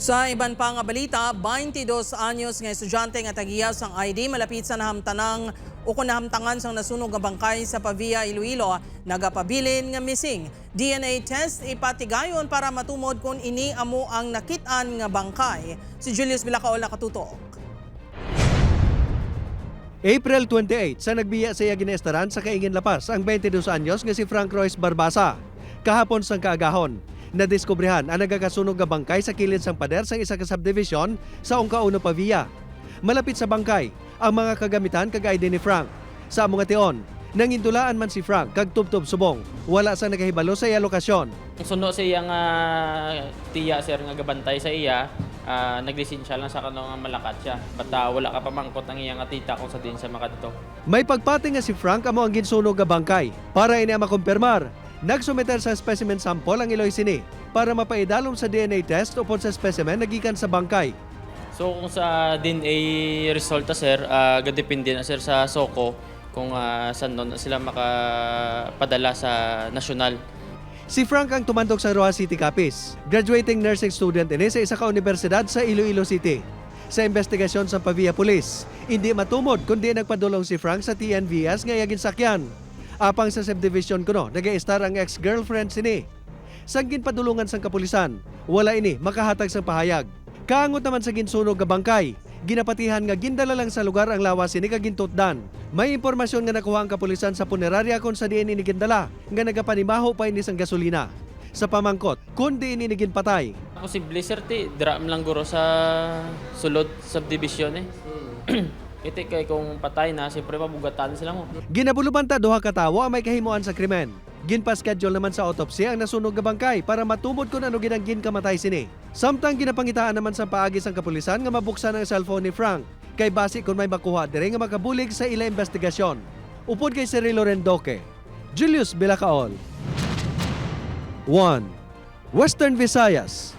Sa iban pa nga balita, 22 anyos nga estudyante nga tagiya sang ID malapit sa nahamtanang o kung nahamtangan sang nasunog nga bangkay sa Pavia, Iloilo, nagapabilin nga missing. DNA test ipatigayon para matumod kung ini amo ang nakit-an nga bangkay. Si Julius Bilacaol, nakatutok. April 28, sa nagbiya sa iya ginaestaran sa Kaingin Lapas ang 22 anyos nga si Frank Royce Barbasa. Kahapon sang kaagahon, nadiskubrehan ang nagakasunog nga bangkay sa kilid sang pader sang isa ka subdivision sa Ungka Uno, Pavia. Malapit sa bangkay, ang mga kagamitan kag ID ni Frank. Sa amo nga tion, nangindulaan man si Frank kag tubtob subong, wala sa nakahibalo sa iya lokasyon. Ang suno sa iya nga tiya, sir, nga gabantay sa iya, naglisensya lang sa kanong nga malakat siya. Bata wala ka pamangkot ang iya nga tita kung sa din siya makadto. May pagpati nga si Frank amo ang ginsunog nga bangkay. Para ini ang makumpirmar, nagsumiter sa specimen sample ang iloy sini para mapaidalom sa DNA test upod sa specimen nagikan sa bangkay. So kung sa DNA resulta, sir, gadepende na, sir, sa SOCO kung saan nun sila makapadala sa national. Si Frank ang tumandok sa Roxas City, Capiz. Graduating nursing student ini sa isa ka universidad sa Iloilo City. Sa investigasyon sa Pavia Police, hindi matumod kundi nagpadulong si Frank sa TNVS nga iya ginsakyan. Apang sa subdivision kuno, nag-estar ang ex-girlfriend sini. Sang ginpadulungan sang kapulisan, wala ini makahatag sang pahayag. Kaangot naman sa ginsunog nga bangkay, ginapatihan nga gindala lang sa lugar ang lawas sini kag gintutdan. May impormasyon nga nakuha ang kapulisan sa punerarya kon sa diin ini gindala, nga nagapanimaho pa ini sang gasolina. Sa pamangkot, kun diin ini ginpatay. Posible, sir, ti dira man lang guro sa sulod subdivision eh. Iti kay kung patay na, siyempre mabugatan sila mo. Ginabulubanta duha ka tawo ang may kahimuan sa krimen. Ginpa-schedule naman sa autopsy ang nasunog nga bangkay para matumod kung ano ginang ginkamatay sini. Samtang ginapangitaan naman sa paagi sang kapulisan nga mabuksan ang cellphone ni Frank kay basi kung may makuha dire nga makabulig sa ila investigasyon. Upod kay Cirilo Rendoque, Julius Bilacaol. 1. Western Visayas.